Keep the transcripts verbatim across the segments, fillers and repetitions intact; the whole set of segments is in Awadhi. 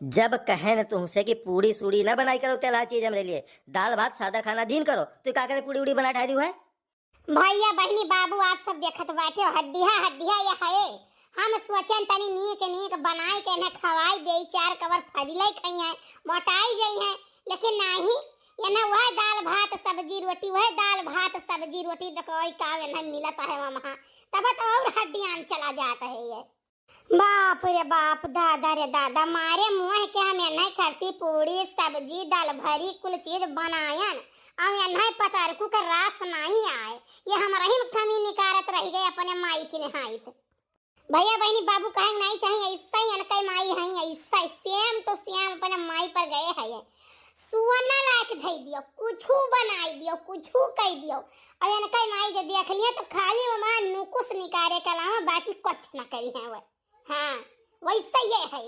जब कहे न तुमसे कि पूड़ी सूड़ी ना बनाई करो, तेलहा चीज हमरे लिए, दाल भात सादा खाना दीन करो, तो का करे पूड़ी उड़ी बना ठारी है? भैया बहिनी बाबू आप सब देखत बाटे हो, हड्डिया हड्डिया ये है। हम सोचेन तनी नीक नीक बनाई के इन्हें खवाई देई, चार कवर फजिले खइहें, मोटाई जइहें, लेकिन नाही, इन्हें वह दाल भात सब्जी रोटी, वह दाल भात सब्जी रोटी देखो का इन्हें मिलत है वहाँ, तब तो और हड्डियान चला जात है ये। बाप रे बाप, दादा रे दादा, मारे मुँह के हम एन्है खरती पूड़ी, सब्जी, दाल भरी, कुल चीज बनायन। अब एन्है पतरकू के रास नाहीं आए, ये हमरहिन कमी निकारत रहि गए अपने माई की निहाइत। भैया बहिनी बाबू कहे नाहीं चाहिए, ऐसा ही एनकै माई है, ऐसा ही same to same अपने माई पर गए है। सुअना लाइक धई दियो, कुछू बनाई दियो, कुछू कह दियो। और एनकै माई जो देख लिए तो खाली वहाँ नुकुस निकारे के अलावा बाकी कुछ न करी है वो। हाँ, वैसे ये है।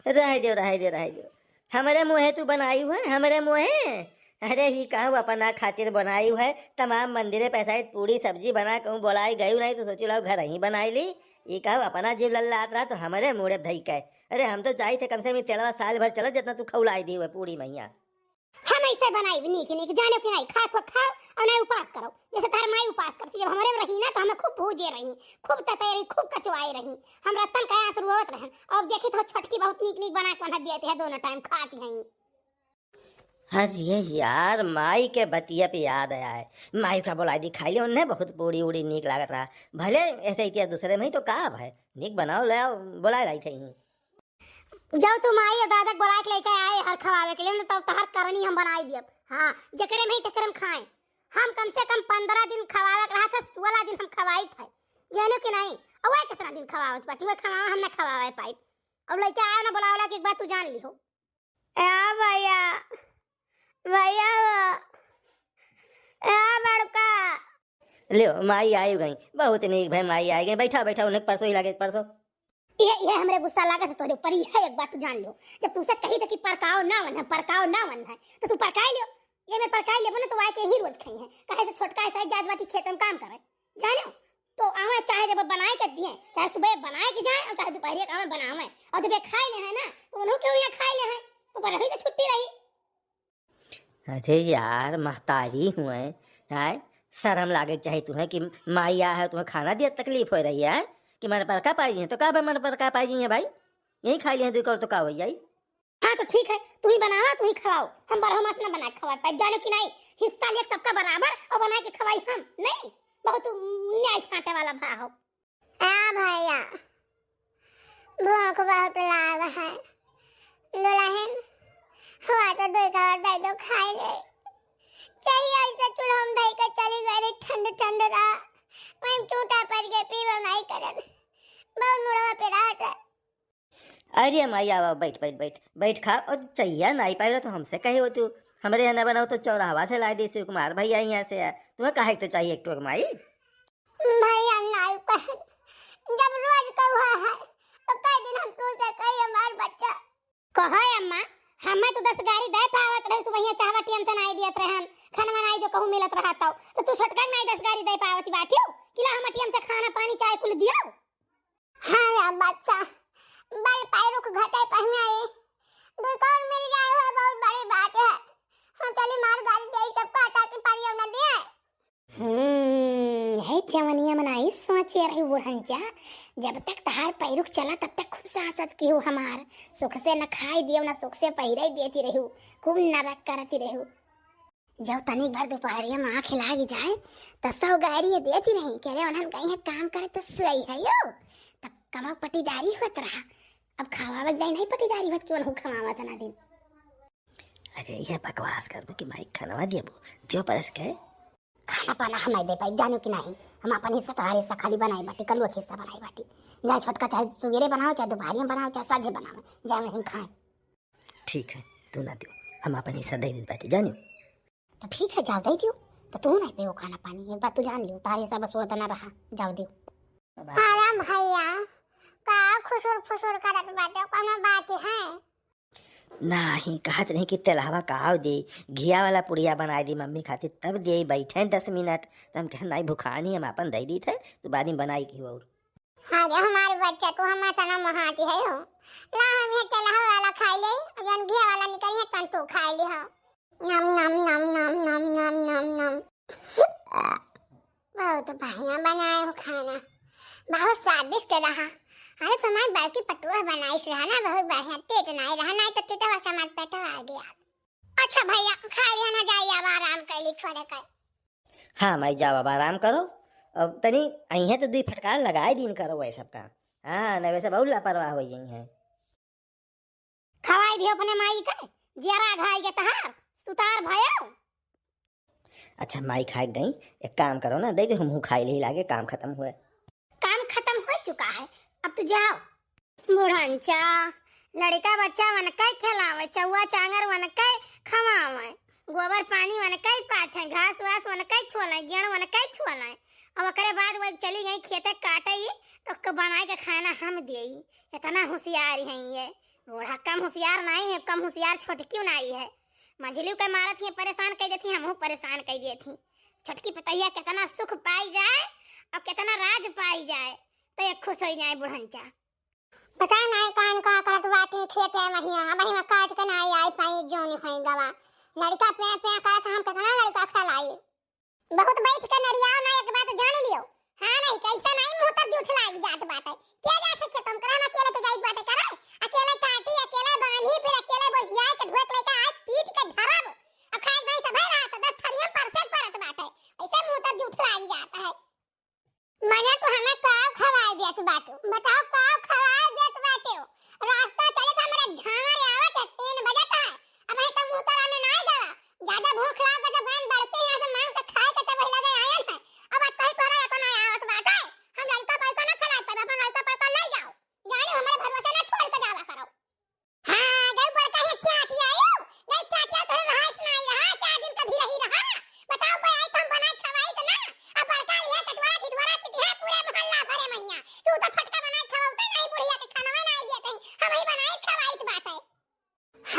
रह दियो, रह दियो, रह दियो। हमरे मुँहे तू बनाई है, हमरे मुँहे। अरे ही कहूँ अपना खातिर बनाई है, तमाम मंदिरे पैसा पूड़ी सब्जी बना कहूँ बोलाई गई नहीं तो सोची लो घर ही बनाई ली। ई कहूँ अपना जीव लल्लात रहा तो हमरे मुँहे धई के। अरे हम तो चाहित है कम से कम ई तेलवा साल भर चलत जितना तू खौलाई दी है पूड़ी मैया। हम ऐसे बनाई नीक नीक, जानो कि नहीं, खा खो खाओ और नहीं उपास करो, जैसे तार माई उपास करती, जब हमरे में रही ना तो हमें खूब भूजे रही, खूब ततै रही, खूब कचवाए रही, हम रतन कया से रोवत रहन, और देखी तो छोटकी बहुत नीक नीक बना के बना देती है, दोनों टाइम खाती हैं। अरे यार, माई के बतिया पे याद आया है, माई का बोलाई दी खाई ले, उन्हें बहुत पूड़ी उड़ी नीक लागत रहा, भले ऐसे इतिहास दूसरे में ही तो का है, नीक बनाओ ले आओ, बोलाई लाई थे। जाओ तू माई और दादा के बोला के लेके आए हर खवावे के लिए, न तो तोहर करनी हम बनाई दियब। हाँ, जेकरे में ही तेकरे में खाए। हम कम से कम पन्द्रह दिन खवावे के रहा था, सोलह दिन हम खवाई थे, जानो कि नहीं? और वह कितना दिन खवावत बाटी, वह खवावा हम न खवावे पाई। और लेके आए ना बोलावला कि एक बार तू जान लिहो। ए भैया, भैया, ए बड़का, ल्यो, माई आई गई। बहुत नीक भई, माई आई गई। बैठा, बैठा, उन्हें परसों ही लागे, परसों। ये, ये हमरे गुस्सा लागत है तोरे ऊपर। ये एक बात तू जान लो, जब तुमसे कही था कि परकाओ ना मन है, परकाओ ना मन है, तो तू परकाई लियो। ये मैं परकाई लेबो ना, तो आए के ही रोज खाई है। कहे से छोटका ऐसा है, जात बाटी खेत में काम करे, जानो? तो आवे चाहे जब बनाए के दिए, चाहे सुबह बनाए के जाए और चाहे दोपहर के आवे बनावे, और जब ये खाई ले है ना, तो उन्हों के यहाँ खाई ले है, तो बरही से छुट्टी रही। अरे यार, महतारी हुए, आय, शर्म लागे के चाही तुम्हें कि माई आ है, तुम्हें खाना दिया तकलीफ हो रही है, कि मन पर का पाई है, तो का बा मन पर का पाई है भाई, यही खाई लिए दुई कौर तो का हो जाई। हाँ तो ठीक है, तू ही बनावा, तू ही खवाओ, हम बारह मास ना बना के खवा पाए, जानो कि नहीं, हिस्सा ले सबका बराबर और बना के खवाई हम, नहीं, बहुत न्याय छाटे वाला भा हो। आ भैया, भूख बहुत लाग है। दुल्हन, हुआ तो दो कवर दे दो, खाई ले। चाहिए ऐसे चूल्हा में दे के चली गई रही, ठंड ठंड रहा। वहीं चूटा पड़ गए, पीबो नहीं करन। बहुत मुड़वा पे रहत है। अरे माई, आवा, बैठ, बैठ, बैठ, बैठ खा। और चाहिए ना आई पाए तो हमसे कहे हो तू, हमरे यहाँ ना बनाओ तो चौराहवा से ला दे शिव कुमार भैया यहाँ से। तुम्हें काहे तो चाहिए एक ठो माई? भैया नाई कहे, जब रोज कहुआ है, तो कई दिन हम तू से कही हमार बच्चा। कहो अम्मा, हमें तो दस गारी दे पावत रहे, सुबहिया चाहवा टीएम से नाई दियत रहे हम, खाना नाई जो कहूँ मिलत रहा तो, तो तू छोटका के नाई दस गारी दे पावत बाटियो, कि ला हम टीएम से खाना पानी चाय कुल दियो। हाँ रे बच्चा, बल पैरुख घटे पहनाई, दुई कौन मिल जाए हो बहुत बड़ी बात है। हाँ चली मार गारी दे सबका ताकि पानी न दिए। हम्म, है जवनिया मनाई सोचे रही बुढ़न जा, जब तक तहार पैरुख चला तब तक खुश हंसत की हो हमार, सुख से न खाई दियो न सुख से पहिरे देती रहू, खूब नरक करती रहू। जब तनिक भर दोपहरिया में आँख लाग जाए, त सौ गारी देती रही, कह रहे उन्हन कहीं है काम करे तो सही है यो, तब कमाओ पटीदारी होत रहा। अब खवावे के नहीं पटीदारी होत कि उन्हों खवावत ना दिन। अरे ये बकवास करबो कि माई खनवा दियबो, दियो परस के। खाना पाना हम नहीं दे पाई, जानो कि नहीं, हम अपन हिस्सा तोहार हिस्सा खाली बनाई बाटी, कलुआ के हिस्सा बनाई बाटी। चाहे छोटका चाहे सुबेरे बनाओ, चाहे दोपहरिया में बनाओ, चाहे साझे बनाओ, जाए वहीं खाए। ठीक है, तू ना दियो, हम अपन हिस्सा दे दे बाटी, जानियो। तो ठीक है, जाओ दे दियो। तो तू नहीं पियो खाना पानी, एक बात तू जान लियो, तारे सब बस वो तना रहा, जाओ दियो। अरे भैया, का खुसुर फुसुर करत बाटे, कोनो बात है? नाही, कहत नहीं कि तेलहवा का आव दे, घिया वाला पुड़िया बनाई दी मम्मी खातिर, तब दे बैठे दस मिनट। तो हम कहे, "नहीं, भुखानी, हम अपन दे दी थे, तू बाद में बनाई की और।" हाँ रे हमारे बच्चा, तू हम अतना महाती है हो। ला हम ये तेलहवा वाला लिहा। नम, नम, नम। बहुत बढ़िया बनाए हो खाना, बहुत स्वादिष्ट रहा। अरे, तुम्हार बड़की पतोह बनाइस रहा ना, बहुत बढ़िया, तीत नाई रहा, नाई तो तीतवा से हमार पेटवा आ गया। अच्छा भैया, खा लिया ना, जाई अब आराम कर ली थोड़े कर। हाँ माई, जाओ अब आराम करो। अब तनी अइहें तो दुई फटकार लगाए दीन करो वै सबका। हाँ, न वैसे बहुत लापरवाह हो गई हैं। खवाई दियो अपने माई के, जियरा घाई के तहार, सुतार भयो। अच्छा माई खाए गई, एक काम करो ना, दे दे, हमहू खाई ले लागे, काम खत्म हुए। काम खत्म हो चुका है, अब तू जाओ। बुढ़नचा, लड़का बच्चा वनकै खेलावे, चौवा चांगर वनकै खवावे, गोबर पानी वनकै पाथे, घास वास वनकै छोले, गेड़ वनकै छोले। अब ओकरे बाद वो चली गई खेते काटे, तो ओके बनाए के खाना हम देई। इतना होशियार है ये बूढ़ा, कम होशियार नहीं है, कम होशियार छोटकी नहीं है। मझिली के मारत ही परेशान कर देती, हमहू परेशान कर देती। छोटकी पतोहिया कितना सुख पाई जाए और कितना राज पाई जाए, तो ये खुश हो जाए बुढ़नचा। पता नहीं कौन का करत बाटी खेते महिया, वही में काट के ना आई पाई, जोन होई गवा। लड़का पे पे करत, हम कितना लड़का खलाई। बहुत बैठ के नरियाओ ना, एक बात जान लियो। हाँ नहीं, कैसे नहीं मुंह तर जूठ लाग जात बाटे। के जात है खेतम करे, हम अकेले तो जाइत बाटे करे। अकेले काटी, अकेले बांधी, फिर अकेले बोझिया के ढोक लेके आए, पीट के धरब। अब खाए नहीं सभे रात, दस थरिया परसे परत बाटे। ऐसे मुंह तर जूठ लाग जाता है। मने तू हमें का खवाए देत बाटू? बताओ, का खवाए देत बाटू? रास्ता चले तो हमरा झांवर आवत है, तीन बजत है। अब है तो मुंह तर आने ना जावा। ज्यादा भूख लाग तो बहन बढ़ते यहाँ से मांग के खाए के तब लगे आयन है। अब आज कहीं तोरा अपन आवत बाटे। हम लड़का पैसा ना खिलाए पाबे, अपन लड़का पैसा ले जाओ। जाने हमारे भरोसे ना छोड़ के जावा करो। हाँ, गई बड़का ही चाटी आयो। गई चाटी आयो, तोरे रहाइस ना आई रहा, चार दिन कभी रही रहा। बताओ, कोई आई तो हम बनाए खवाई तो ना। अब बड़का लिया, चटवारा, ढिढवारा, पिटिया, पूरे मोहल्ला भरे महिया। तू तो छोटका बनाए खवाऊ तो नहीं, बुढ़िया के खानवा ना दिया कहीं, हम ही बनाए खवाई तो बात है।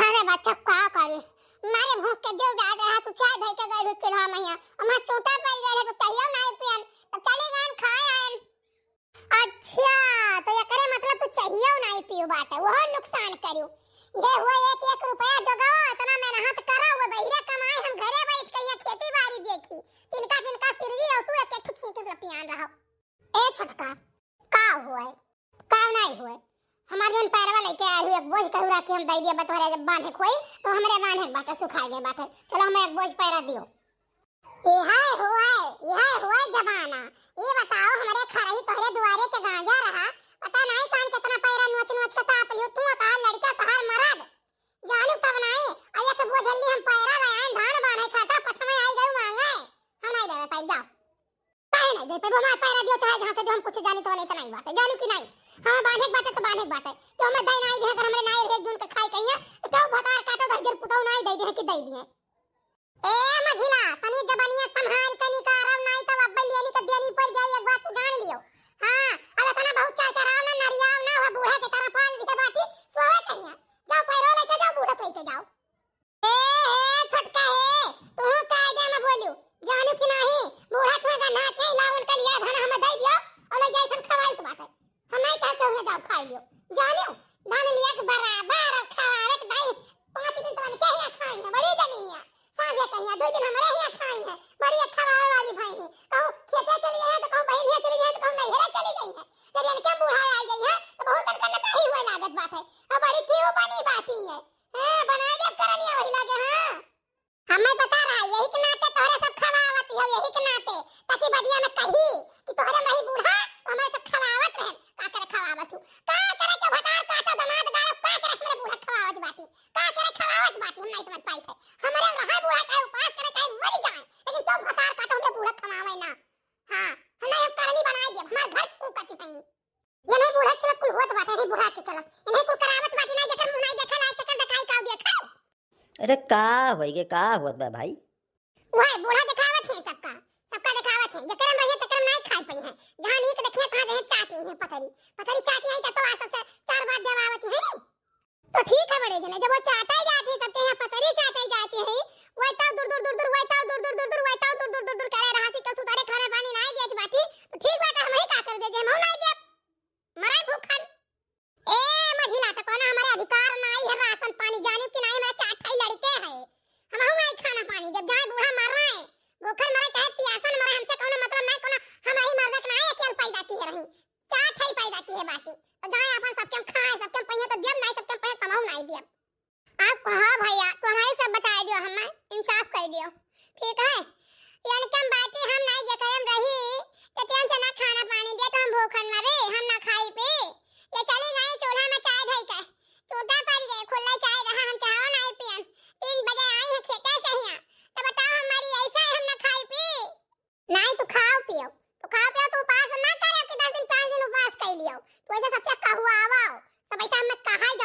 अरे बच्चा, का करे? मारे भूख के जीव डाल रहा, तू क्या धई के गई हो चूल्हा महिया? हमार चूटा पड़ गया है, तो कहियो नहीं पियन, तो चली गन खाए आयन। अच्छा, तो एकरे मतलब तू चाहियो नाई पियो बाटे, वो नुकसान करियो। ये हुआ एक एक रुपया जोगाओ, इतना मेहनत करो, वो बहिरे कमाए, हम घरे बैठ के यहाँ खेती बाड़ी देखी। तिनका तिनका सिरजी और तू एक एक ठो फूट पियान रहो। ए छोटका, का हुआ है? का नाई हुआ है? हमार जौन पैरवा लेके आए हुए, एक बोझ कहूरा के हम दे दिया बतोरे, जब बांधे खोई, तो हमरे बांधे के बाटे, सुखा गए बाटे। चलो हमें एक बोझ पैरा दियो। इहे हुए, इहे हुए जमाना। ई बताओ, हमरे खरही तोहरे दुआरे के गांजा रहा, पता नाई कान केतना पैरा नोच नोच के ताप लियो, तू तहार लड़का तहार मरद। जानू तब नाई, अब एक बोझ हल्दी हम पैरा ले आएन, धान बांधे खाता, पछमे आई गऊ मांगे। हम नाई देवे पाई, जाओ। काहे नाई दे पाई, हमार पैरा दियो, चाहे जहाँ से जो हम कुछ जानी तो वाले इतना ही बाटे, जानू कि नाई? हमें बांधे के बाटे तो बांधे के बाटे, तो हमें दे नाई दे, अगर हमरे नाई रहे जून के खाई कहिए, तो क्यों भतार काटो, दस दिन पुतौ नाई दे दे कि दे दिए। ए मझिला, तनी जबनिया संभाल के निकारब, नाई तब अब्बे लेनी के देनी पड़ जाई, एक बात तू जान लियो। हाँ, अब इतना बहुत चरचराव ना, नरियाव ना, वह बूढ़ा के तरह पाल दिए बाटी, सोवे कहिया। जाओ पैरो लेके जाओ, बूढ़ा लेके जाओ। ए, ए, छोटका हे, तू कायदे में बोलू, जानू कि नाही, बूढ़ा तुहे गन्हात नहीं, लावन के लिया धन हमें दे दियो, और ले जाई थन खवाई तो बाटे। हम नहीं कहते हुए जाओ खाई लियो। जानियो, धान लिया के बराबर अब खवावे के भाई, पाँच दिन तो उनके ही खाई है, बड़ी जनी है। सांझे कहिया, दो दिन हमारे ही खाई है, बड़ी खवावे वाली भाई है। कहूँ खेते चली गई है, तो कहूँ बहन हिया चली गई है, तो कहूँ नैहरे चली गई है। जब इनके बूढ़ा आ गई है, तो बहुत इनके नताही हुए लागत बाटे। अब बड़ी क्यों बनी बाती है। हैं, बनाए देब करनिया वही लागे, हाँ। हमें पता रहा, यही के नाते तोहरे सब खवावत हो, यही के नाते, ताकि बदिया में कही कि तोहरे माई बूढ़ा, तो हमें सब खवावत रहन। का करे खवावत हूँ? का करे जो भतार काटो, दमाद गाड़ो, का करे हमरे बूढ़ा खवावत बाटी? का करे खवावत बाटी? हम नहीं समझ पाई थे। हमरे रहा बूढ़ा चाहे उपास करे, चाहे मर जाए, लेकिन जो भतार काटो, हमरे बूढ़ा खवावे ना। हाँ, हम नहीं, हम करनी बनाए देब, हमार घर फूकत ही नहीं। ये नहीं बूढ़ा चलत कुल होत बाटे, नहीं बूढ़ा के चलत। इन्हें कुल करावत बाटी नहीं, जेकर मुंह नहीं देखे लायक, तेकर देखाई का देखे। अरे का होई गे, का होत बा भाई? वह बूढ़ा देखावत है सबका, सबका देखावत है। जेकर में रहिए, तेकर में नहीं खाई पई है। जहाँ नीक देखिए, तहाँ जहे चाटी है पथरी। पथरी चाटी है, तो आज सबसे चार बात देवावत है। तो ठीक है बड़े जने, जब वो चाटे जाती है, सबके यहाँ पथरी चाटे जाती है, वह तो दूर दूर दूर दूर, वह तो दूर दूर दूर दूर, वह तो दूर दूर दूर दूर करे रहा थी, तो सुतारे खाना पानी नहीं देत बाटी, तो ठीक बात है, हम ही का कर दे, जे हम नहीं दे, मराई भूखन। ए मझिला, तो कोनो हमारे अधिकार नाई है राशन पानी, जानी कि नाई, हमारे चार ठाई लड़के हैं,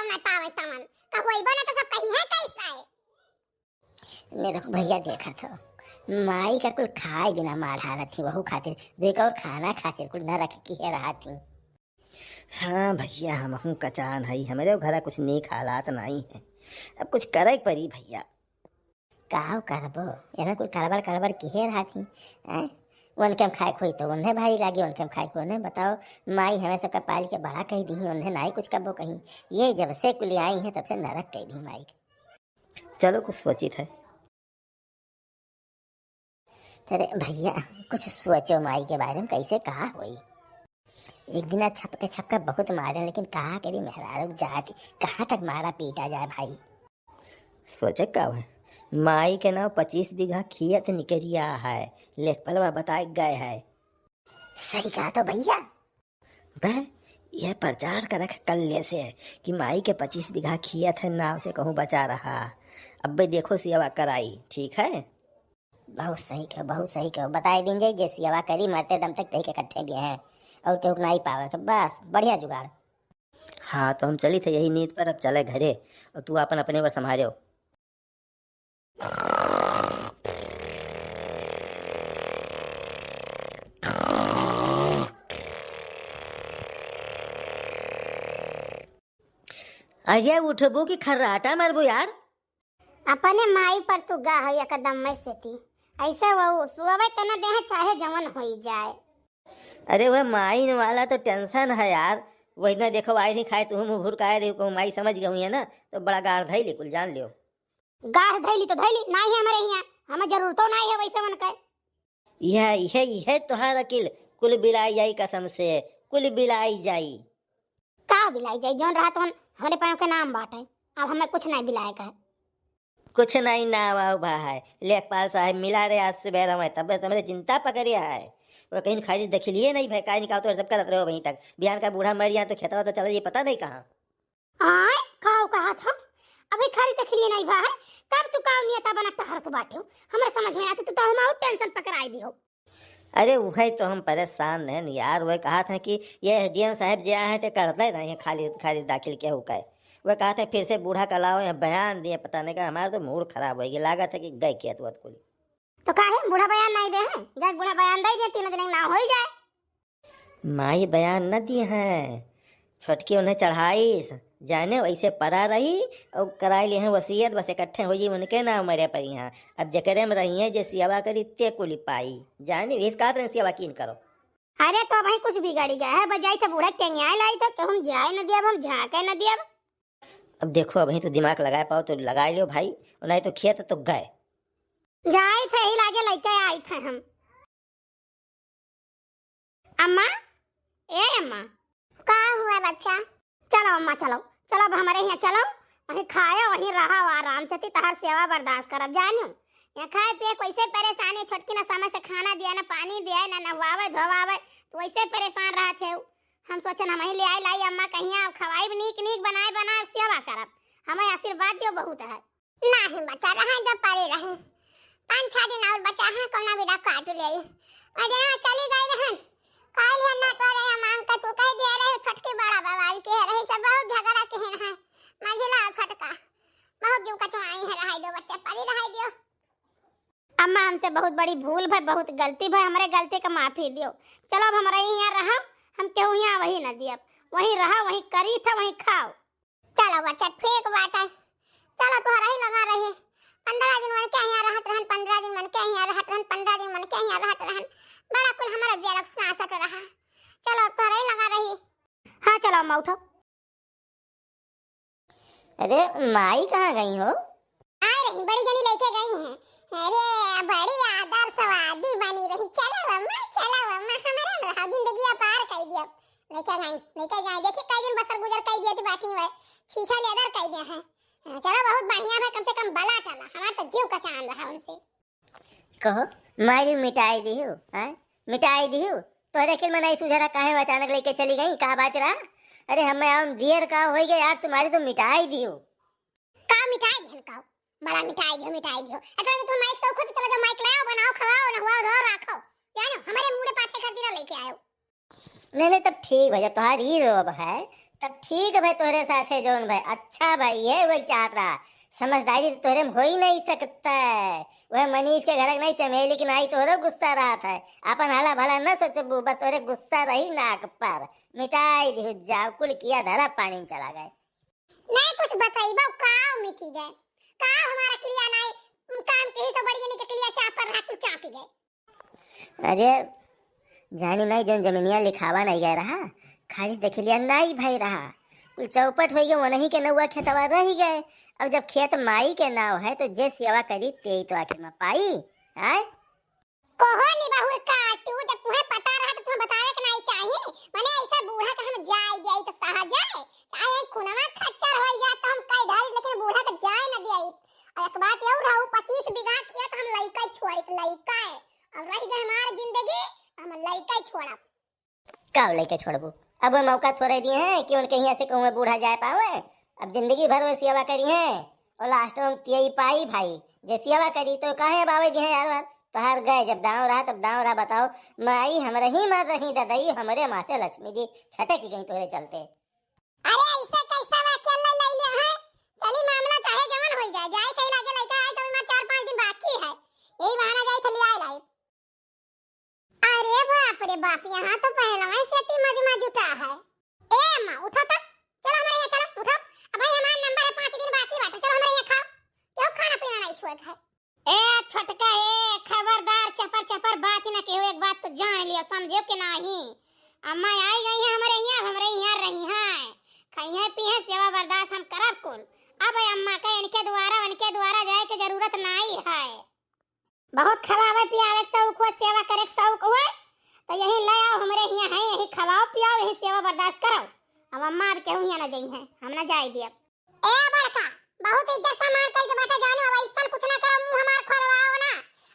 ना पावे तमन, कहू अइबो ना तो सब कही है कैसा है। नहीं रुक भैया, देखा था माई का कुल खाए बिना मार हालत ही, वहू खातिर देख और खाना खातिर कुल न रख के है रहा थी। हाँ भैया, हमहू कचान हई, हमरे घरा कुछ नीक हालात नाई है, अब कुछ करे के पड़ी भैया। काहो करबो, एमे कुल कड़बड़ कड़बड़ किहे रहत ही, हैं? उनके हम खाए खोई तो उन्हें भारी लागे, उनके हम खाए खोई उन्हें। बताओ, माई हमें सबका पाल के बड़ा कही दी, उन्हें नाई कुछ कबो कही। ये जब से कुली आई हैं, तब से नरक कही दी माई के। चलो, कुछ सोचित है। अरे भैया, कुछ सोचो माई के बारे में, कैसे कहा होई। एक दिन छपके छपके बहुत मारे, लेकिन कहा करी मेहरारू जाति, कहाँ तक मारा पीटा जाए भाई। सोचे का है, माई के नाव पच्चीस बीघा खेत निकरिया है, लेखपलवा बताए गए है। सही कहा तो भैया। बे, यह प्रचार करक कल्ले से कि माई के पच्चीस बीघा खेत है, नाव से कहूँ बचा रहा। अब्बे देखो सेवा कराई, ठीक है? बहुत सही कहो, बहुत सही कहो। बताए दिन जाई, जे सेवा करी मरते दम तक तही के कट्ठे गए हैं और केहू के नाई पावे के। बस, बढ़िया जुगाड़। हाँ, तो हम चली थे यही नीत पर, अब चले घरे और तू अपन अपने पर संभालो। अरे उठबो कि खर्राटा मारबो यार। अपने माई पर तू गा हो एकदम मैं सेती। ऐसे वो सुअवे तो न देह चाहे जवन होई जाए। अरे वह माई वाला तो टेंशन है यार। वही ना देखो आई नहीं खाए तुम मुँह भुरकाए रही कहूँ माई समझ गई है ना, तो बड़ा गाढ़ धैली कुल जान लियो। गाढ़ धैली तो धैली, ना ही हमारे यहाँ, हमें जरूरतो ना है वैसे मन के। यह, यह, यह तोहार अकिल कुल बिलाई जाई कसम से, कुल बिलाई जाई। का बिलाई जाई, जौन रहा तौन हमरे पाँव के नाम बाटे, अब हमें कुछ नहीं बिलाए का है। कुछ नहीं ना हुआ भाई, लेखपाल साहब मिला रहे आज सुबह में, तब से हमरे चिंता पकड़िया है। वो कहीं खारिज देखिलिए नहीं भाई, काहे निकाल तो सब करत रहो वहीं तक, बिहान का बूढ़ा मर गया तो खेतवा तो चला जी पता नहीं कहाँ। आय, काऊ कहा था? अभी खाली तक लिए नहीं बा है, तब तू काऊ नियता बना टहरत बाटे हो। हमरा समझ में आते तो, तो हम और टेंशन पकड़ाई दी हो। अरे वही तो हम परेशान हैं यार, वही कहा था कि ये एसडीएम साहब जे आए हैं ते करते नहीं है खाली, खाली दाखिल के हो गए। वह कहा था फिर से बूढ़ा का लाओ, यहाँ बयान दिए, पता नहीं का, हमारा तो मूड खराब हो गया, लागत है कि गए खेत वत कुल। तो काहे बूढ़ा बयान नहीं दे हैं? जाके बूढ़ा बयान दे दे, तीनों जने के नाम हो ही जाए। माई बयान न दिए हैं, छोटकी उन्हें चढ़ाईस, जाने वैसे परा रही और कराई ले हैं वसीयत, बस इकट्ठे हो जी उनके नाम मरे पर यहाँ। अब जकरे में रही हैं जे सेवा करी ते कुली पाई, जाने इस कात रहे सेवा कीन करो। अरे तो भाई कुछ बिगड़ी गया है, बजाई तो बूढ़ा के न्याय लाई तो, तो हम जाए न दियब, हम झांके न दियब। अब देखो, अबहीं तो दिमाग लगाए पाओ तो लगाए लियो भाई, नहीं तो खेत तो गए। जाइत है, यही लागे लइके आइत है हम। अम्मा, ए अम्मा। का हुआ बच्चा? चलो अम्मा, चलो, चलो अब हमारे यहाँ चलो, वहीं खाओ, वहीं रहो आराम से, ती तहर सेवा बर्दाश्त करब, जानू। यहाँ खाए पिए कैसे परेशानी, छोटकी ना समय से खाना दिया, ना पानी दिया, ना नहवावे धोवावे, तो वैसे परेशान रहत है। हम सोचन हम ही ले आई लाई अम्मा कहिया, अब खवाई नीक नीक बनाए बनाए सेवा करब, हमें आशीर्वाद दियो बहुत है। नाही बचा रहा जब परे रहे। पाँच छह दिन और बचा है, कौना बिना काट ले। वह दिन चली गई रहन। काल ही ना तोरे मांग का तू कह दिया रहे, छोटकी बड़ा बवाल के रहे, सब बहुत झगड़ा के हैं। मंझिला और छोटका। बहुत जीव कचवाई है, रहाई दो बच्चा, परी रहाई दियो। अम्मा, हमसे बहुत बड़ी भूल भई, बहुत गलती भई, हमरे गलती का माफी दियो। चलो अब हमारे यहाँ रहो, हम केहू यहाँ वही न दियब। वहीं रहो, वहीं करी था, वहीं खाओ। चलो बच्चा, ठीक बात है। चलो, तोहरा ही लगा रही। पन्द्रह दिन मन के यहाँ रहत रहन, पन्द्रह दिन मन के यहाँ रहत रहन, पन्द्रह दिन मन के यहाँ रहत रहन। बड़ा कुल हमारा बेरक सासत रहा। चलो, तोहरा ही लगा रही। हाँ, चलो अम्मा, उठो। अरे, माई कहाँ गई हो? आ रही, बड़ी जनी लेके गई हैं। अरे, बड़ी आदर्शवादी बनी रही। चलो अम्मा, चलो अम्मा, हमारे में रहो, जिंदगी अपार कर दियो। लेके गई, लेके गई। देखी कई दिन बसर गुजर कई दिए थे बैठी हुए। छीछा लेदर कई दिए हैं। हाँ, चलो बहुत बढ़िया है, कम से कम बला टला। हमार तो जीव कचान रहा उनसे। कहो, मारी मिटाई दिहु, हैं? मिटाई दिहु? तोहरे के मन आई सुझरा काहे अचानक लेके चली गई? का बात रहा? अरे हमें हम दियर का होई गए यार, तुम्हारी तो मिटाई दिहु। का मिटाई दिहन का? बड़ा मिटाई दियो, मिटाई दियो। अगर तो तुम माइक शौक होती, चलो तो माइक लाओ, बनाओ, खवाओ, नहवाओ, धो, रखो। जानो, हमारे मुंह पाथे खातिर लेके आयो। नहीं, नहीं, तब ठीक भैया, तोहार ई रोब है तब ठीक है भाई, तोहरे साथे जौन भाई, अच्छा भाई, ये वही चाहत रहा। समझदारी तो तोहरे में हो ही नहीं सकता है। वह मनीष के घर के नहीं चमेली की नाई तोहरे गुस्सा रहत है। अपन हला भला न सोचबू, बस तोहरे गुस्सा रही नाक पर। मिटाई दिहु जाओ, कुल किया धरा पानी में चला गए। नहीं कुछ बतइबो, का मिटी गए? का हमारा क्रिया नहीं, काम के ही तो बड़ी जनी के क्रिया चाप पर रहा, कुल चापी गए। अरे, जानी नहीं, जौन जमीनिया लिखावा नहीं गए रहा, खारिज देख लिया, नहीं भाई रहा। कुल चौपट हो गए, वनही के नौवा खेतवा रह गए। अब जब खेत माई के नाव है, तो जे सेवा करी, ते ही तो आखिर में पाई। आय? कोहो निबहुर काटू, जब तुम्हें पता रहा, तो तुम्हें बतावे के नहीं चाहिए। मने ऐसा बूढ़ा के हम जाए दिया, तो सहा जाए, चाहे खुनवा खच्चर हो जाए, तो हम कई ढाल, लेकिन बूढ़ा के जाए न दिया। और एक बात ये रहा, पच्चीस बीघा खेत हम लइका छोड़ित, लइका है। अब रह गए हमार जिंदगी, हम लइका छोड़ब। का लइका छोड़बू? अब वो मौका थोड़े दिए हैं कि उनके यहाँ से कहूँ बूढ़ा जाए पावे। अब जिंदगी भर वो सेवा करी हैं और लास्ट में तियई पाई भाई। जे सेवा करी तो काहे बावे दिए हैं यार बार? तोहार गए जब दाँव रहा तब दाँव रहा बताओ। माई हमरे ही मर रही ददई, हमरे माँ से लक्ष्मी जी छटक गई तोहरे चलते। अरे ऐसे कैसा वाक्य ले ले लिया है? चली मामला चाहे जवन होई जाए, जाए कहीं लागे लइका आए तो मैं चार पाँच दिन बाकी है, यही बहाना जाए थे ले आए लाई। अरे बाप रे बाप, यहाँ तो पहलवा से ती मजमा जुटा है। ए अम्मा, उठो तब, चलो हमारे यहाँ चलो, उठो। अब भाई हमारा नंबर है, पाँच दिन बाकी बाटे, चलो हमारे यहाँ खाओ, क्यों खाना पीना नहीं छुए है? ए छोटका, ए खबरदार, चपर चपर बात ही ना केहू, एक बात तो जान लियो, समझो कि नाही। अम्मा आई गई हैं हमारे यहाँ, अब हमारे यहाँ रही हैं, खाई हैं पी हैं, सेवा बर्दाश्त हम करब कुल। अब अम्मा का इनके द्वारा, उनके द्वारा जाए के जरूरत नाही है। बहुत खवावे पियावे के शौक हुआ, सेवा करे के शौक हुआ, तो यही ले आओ, हमरे हियाँ है, यही खवाओ पियाओ, यही सेवा बर्दाश्त करो। अब अम्मा अब केहू हियाँ ना जइहैं, हम ना जाए दियब। ए बड़का, बहुत इज्जत सम्मान करके बैठा जानो, अब ऐसन कुछ ना करो, मुँह हमार खोलवाओ ना,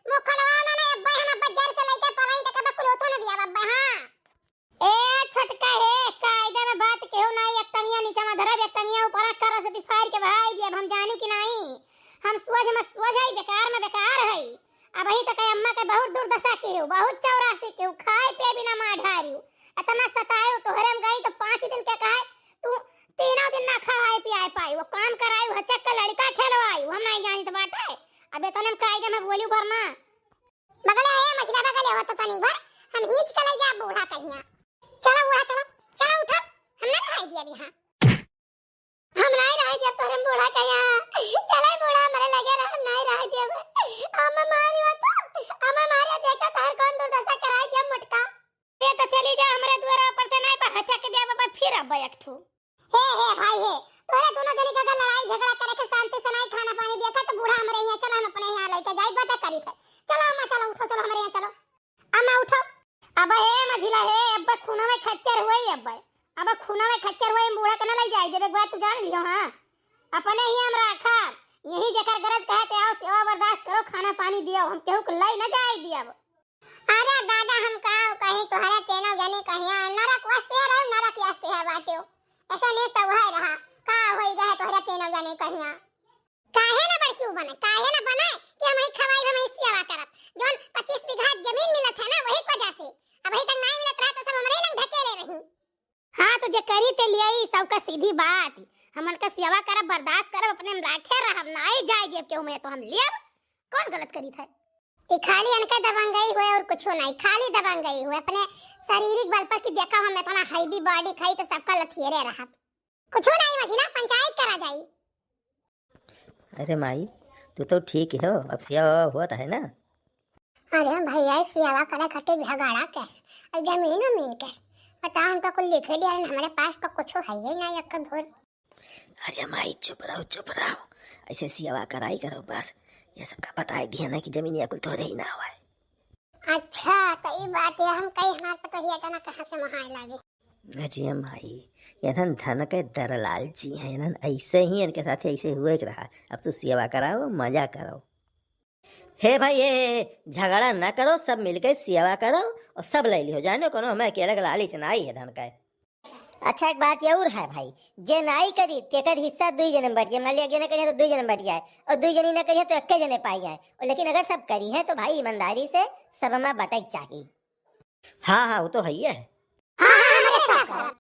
मुँह खोलवाओ ना, ना, अब्बे हम अब्बे जर से लेके पलाई तक अब्बे कुल उठो ना दिया अब्बे, हाँ। ए छोटका हे, कायदा में बात केहू नाई, एक टंगिया नीचा में धरब, एक टंगिया ऊपरा कर से फाड़ के भाई दियब, हम जानू कि नाई, हम सोझ में सोझ है, बेकार में बेकार है। अबही तक अम्मा के बहुत दुर्दशा केहू, बहुत चौरासी केहू, खाए पिए बिना मार ढारियो, इतना सताए, तोहरे में गई तो पाँच दिन के कहे, तू तीनों दिन ना खवाए पियाए पाई, वो काम कराई, वो चक्कर लड़का खेलवाई, हम नहीं जानित बाटे। अब इतने में कायदा में बोली भरना। बगले है मझिला, बगले हो तो तनी भर, हम हीच के ले जा बूढ़ा कहिया। चलो बूढ़ा, चलो, चलो उठो, हम ना रहाई दिया यहाँ। हम नहीं रहाई दिया तोरे बूढ़ा कहिया। चलो बूढ़ा, हमरे लगे रह, हम नहीं रहाई दिया। अम्मा मारी हो तो, अम्मा मारी हो, देखा तार कौन दुर्दशा कराई दिया मोटका। ये तो चली जा हमरे द्वारा ऊपर से नहीं, पर हचक दिया बाबा, फिर अब एक ठू। हे, हे भाई हे, तोहरे दोनों जनी के अगर लड़ाई झगड़ा करे के शांति से नहीं खाना पानी दिया था तो बूढ़ा हमरे यहाँ चलो, हम अपने यहाँ लेके जाई, बातें करी थे। चलो अम्मा चलो, उठो, चलो हमरे यहाँ चलो। अम्मा उठो। अब हे मझिला हे, अब खूना में खच्चर हुई, अब, अब खूना में खच्चर हुई, बूढ़ा के ना ले जाई देबे, एक बात तू जान लियो, हाँ। अपने ही हम राखब, यही जेकर गरज कहे ते आओ, सेवा बर्दाश्त करो, खाना पानी दियो, हम केहू के लाई ना जाए दियब। अरे दादा, हम का कही, तोहरे तीनों जनी कहिया नरक वस्ती रहे, नरक वस्ती है बाटियो। ऐसे नहीं तो वह रहा, का होई गए तोहरे तीनों जनी कहिया। काहे ना बड़की बने, काहे ना बने कि हम ही खवाई, हम ही सेवा करब। जौन पच्चीस बीघा जमीन मिलत है ना, वही की वजह से। अबही तक नहीं मिलत रहा तो सब हमरे लंग ढकेले रही। हाँ, तो जे करी ते लियाई, सबका सीधी बात। हमन का सेवा करब, बर्दाश्त करब, अपने में राखे रहब, नाई जाए देब केहू में, तो हम लेब। कौन गलत करी थे? ई खाली इनके दबंगई हुए और कुछो नहीं, खाली दबंगई हुए। अपने शारीरिक बल पर कि देखा हम इतना heavy body खाई तो सबका लथियरे रहब। कुछो नहीं मझिला, पंचायत करा जाई। अरे माई, तू तो ठीक हो, अब सेवा वेवा होत है ना? अरे भैया, ई सेवा करे खातिर झगड़ा के, और जमीन उमीन के, बताओ, हमका कुल लिखे दिया, हमरे पास तो कुछो है ही नहीं, एक भोर। अरे माई, चुप रहो, चुप रहो, ऐसे सेवा कराई करो बस। ये सबका बताई दिया ना कि जमीनिया कुल तोहरे ही नाव है। अच्छा, तो ई बात है, हम कही हमार पतोहिया तना कहाँ से महार लागे। अरे माई, इन्हन धन के दरलालची हैं, इन्हन ऐसे ही इनके साथ ऐसे हुए के रहा। अब तू सेवा कराओ, मजा करो। हे भाई, हे, हे, झगड़ा ना करो, सब मिलके सेवा करो और सब ले लियो। जानो कोनो हमें अकेले के लालच ना आई है धन का। अच्छा, एक बात ये और है भाई, जे नाई करी, तेकर हिस्सा दुई जने में बट जाए। मान लिया, एक जने करिए तो दुई जने में बट जाए, और दुई जने ना करिए तो एक जने पाई जाए। और लेकिन अगर सब करी है तो भाई, ईमानदारी से सब में बटे के चाहिए। हाँ, हाँ, वो तो है ही है। हाँ, हाँ, हमरे सब करब।